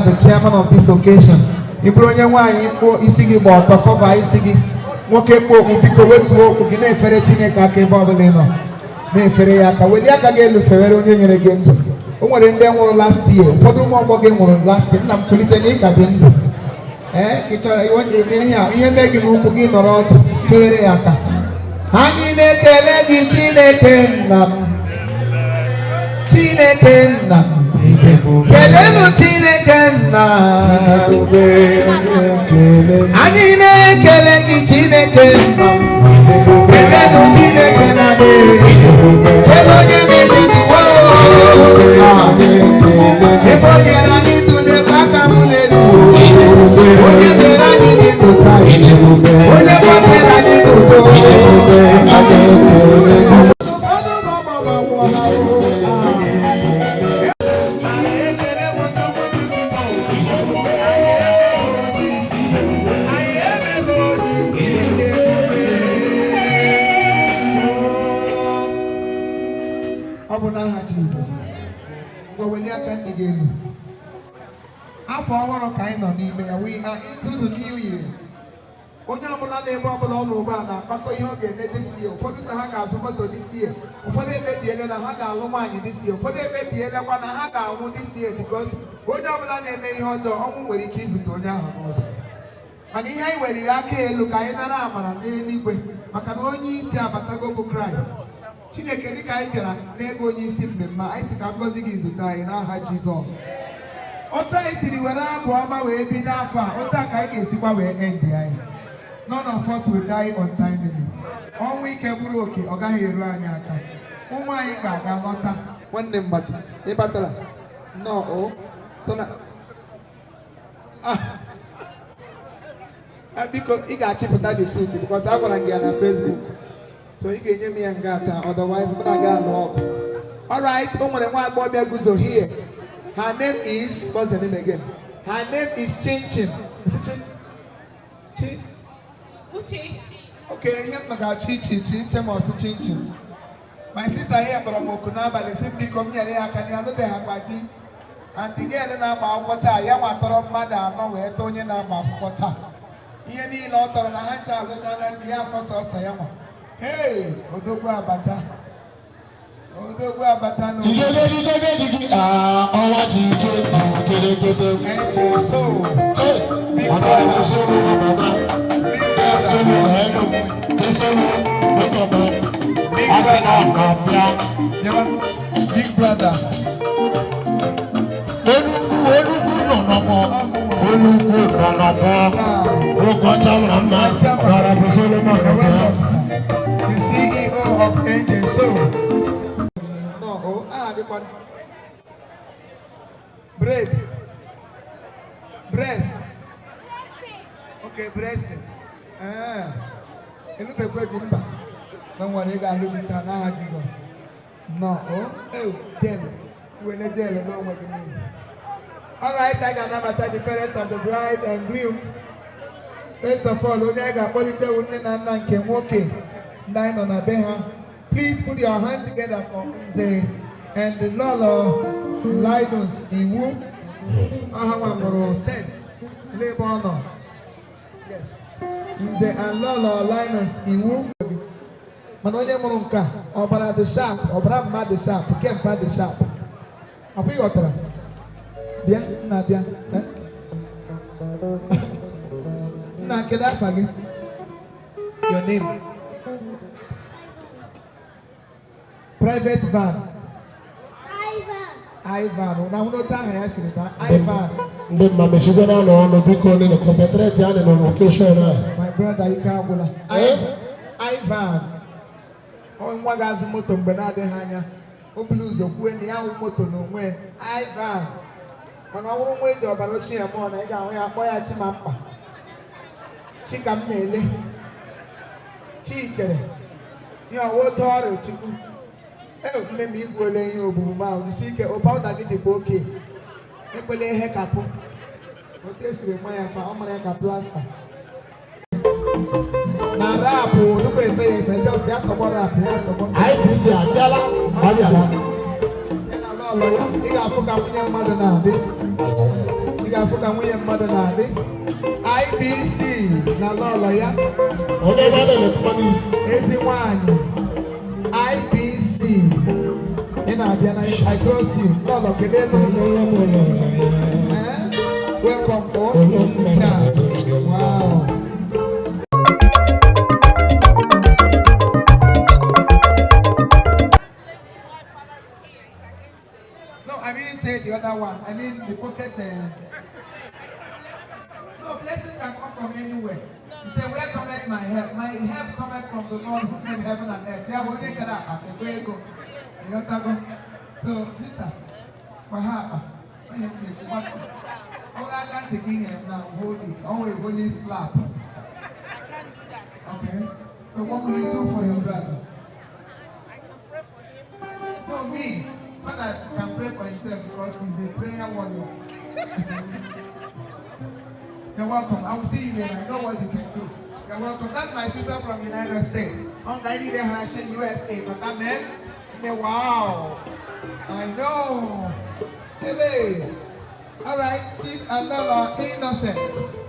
The chairman of this occasion. Ị bụrụ onye nwaanyị, kpuo isi gị, gba ọtọ, cover isi gị. Nwoke kpuo okpu, biko wetuo okpu gị, na-efere Chineke aka. Ebe ọbụla ị nọ, na-efere ya aka, welie aka gị elu, fewere onye nyere gị ndụ. O nwere ndị nwụrụ last year, ụfọdụ ụmụ ọgbọ gị nwụrụ last year. Nna m, kulite na ị ka dị ndụ. Ee, ka ị chọrọ ime ihe a, ihe mee gị n'ụkwụ gị, nọrọ ọdụ, fewere ya aka. Anyị na-ekele gị, Chineke nna m, Chineke nna m. Kelenu Chineke nna. Anyị na-ekele gị, Chineke nna m. Kelenu Chineke na kele onye na-enye ndụ. Ebe o nyere anyị ndụ, na-ebe aka m n'elu. Onye mere anyị dị ndụ taa, onye gbatere anyị n'udo. Ụfọdụ ụmụ ọgbọ anwụọla o. Ekele m Chukwu, Chukwu. Anyị isi, anyị emego onye isi dị ebube. Ọ bụ n'aha Jizọs. Ngwa, welie aka nne gị elu. Afọ ọhụrụ ka anyị nọ n'ime ya. We are into the new year. Onye ọbụla na-ebe ọbụla ọ nọ ugbu a na-akpakọ ihe ọ ga-eme this year. Ụfọdụ sị ha ga-azụ moto this year, ụfọdụ ekpebiela na ha ga-alụ nwaanyị this year, ụfọdụ ekpebielakwa na ha ga-anwụ this year, because onye ọbụla na-eme ihe ọjọọ, ọnwụ nwere ike izute onye ahụ n'ụzọ. Mana ihe anyị weliri aka elu ka anyị nara amara n'eluigwe, maka na onye isi abatago, bụ Kraịst. Chineke, dịka anyị bịara n'ego onye isi mmemme, anyị si ka ngọzi gị zute anyị n'aha Jizọs. Otu anyị siri were abụ ọma wee bido afọ a, otu a ka anyị ga-esikwa wee end anyị. None of us will die untimely. Ọnwụ ike bụrụ oke, ọ gaghị eru anyị aka. Ụmụ anyị ga-aga lọta. Nwanne mmadụ, ị batara nnọọ. O so na. Ah. Ah, biko, ị ga-achịpụta the suit, because agwara m gị ya na Facebook, so ị ga-enye m ya nga taa, otherwise mụ na gị alụ ọgụ. Alright, o nwere nwa agbọghọbịa guzo here. Her name is, what's the name again? Her name is Chinchin. Is it Chin Chin? Uchechi. Okay, ihe m ga chi chi chi nche ma ọsụ chinchin. My sister here kpọrọ m oku n'abalị, sị m biko m nyere ya aka na ya alụbeghị akpa di, and the girl na-agba akwụkwọ taa, ya nwa tọrọ mmadụ anọ wee tọọ onye na-agba akwụkwọ taa. Ihe niile ọ tọrọ na ha ncha alụchala ndị ya, afọ sọsọ ya nwa. Hey, odogwu abata, odogwu abata n'obodo. Ijegejigejigi ọnwa ji ije kerekete. Angel Soul. Big Ọ̀nà brother. ìṣòro màmá. Big brother. Ìṣòro ẹnu. Ìṣòro lókọ̀mọ́. Big Asị na brother. ọ̀nà Bịawa. Big brother. Olukwu olukwu nọ n'ọmọ. Olukwu nọ n'ọmọ. Ụkọcha mara mma. Ọ̀nà bụ Solomon You're nọ. Welcome, sir. The CEO of Angel Soul. No, oh, ah, the one. Bread. Breast. Okay, breast. Eh. Elubekwe dị mba. Don't worry, ị ga-alụ di taa n'aha Jizọs. No, oh, eh, jele. Wele jele n'onwe gị niile. All right, I ga-anabata the parents of the bride and groom. First of all, onye anyị ga-akpọlite bụ nne na nna nke nwoke, ndị anyị nọ na be ha. Please put your hands together for Nze and the Lolo Linus Iwu. Aha nwa mụrụ Saint n'ebe ọ nọ. Yes. Nze and Lolo Linus Iwu. Mana onye mụrụ nke a, ọbara dị sharp, ọbara mma dị sharp, nke mpa dị sharp. Ọkwa ị ghọtara? Bịa, nna, bịa. Eh? Nna, kedu afa gị? Your name? Private van. Ivan. Ivan. Na hụ otu aha ya siri taa. Ivan. Ndị mma, mechikwa na ọnụ, biko, nụ concentrate anyị na occasion a. My brother, ike agwụla. Eh? Ivan. Ọ nwa ga-azụ moto mgbe na-adịghị anya. O buru ụzọ kwue na ya hụ moto n'onwe ya. Ivan. Mana ọ bụrụ nwa eji ọbara ochie mụọ na ị ga-ahụ ya, kpọọ ya Chimamkpa. Chi ka m na-ele. Chi chere. Ihe ọwa otu ọrịa Chukwu. Ee, nne m, igwuole ihe ogbugbu m ahụ. Jisi ike, ụba ụda gị dịkwa oke. Ekwela ihe kapụ. Otu esiri nwa ya fa, ọ mara ya ka plaster. Na wrap, tupu efe ya efe, just ya tọgbọ wrap, ya tọgbọ. IPC abịala, ọ bịala. Ya na lọlọ ya, ị ga-afụ ka nwunye mmadụ na-adị. Ị Ga-afụ ka nwunye mmadụ na-adị. IBC na lọlọ ya. Onye mmadụ electronics. Ezi nwanyị IBC, ị na-abịa na I trust you. Lọlọ, kedu elu? Eh? Welcome, oh. Cha. Wow. No, I mean say the other one. I mean the pocket. No, blessing can come from anywhere. He said, "Where cometh my help? My help cometh from the Lord who made heaven and earth." Yeah, well, you can where go. You go. So, sister, what happened? All I can take in here now, hold it. Always holy slap. I can't do that. Okay. So, what will you do for your brother? I can pray for him and then No, me. Father can pray for himself because he's a prayer warrior. You're welcome. I will see you later. I know what you can do. You're welcome. That's my sister from United States. On 90 Day Hanshin, USA. But that man, wow. I know. Hey, all right, Chief Anala Innocent.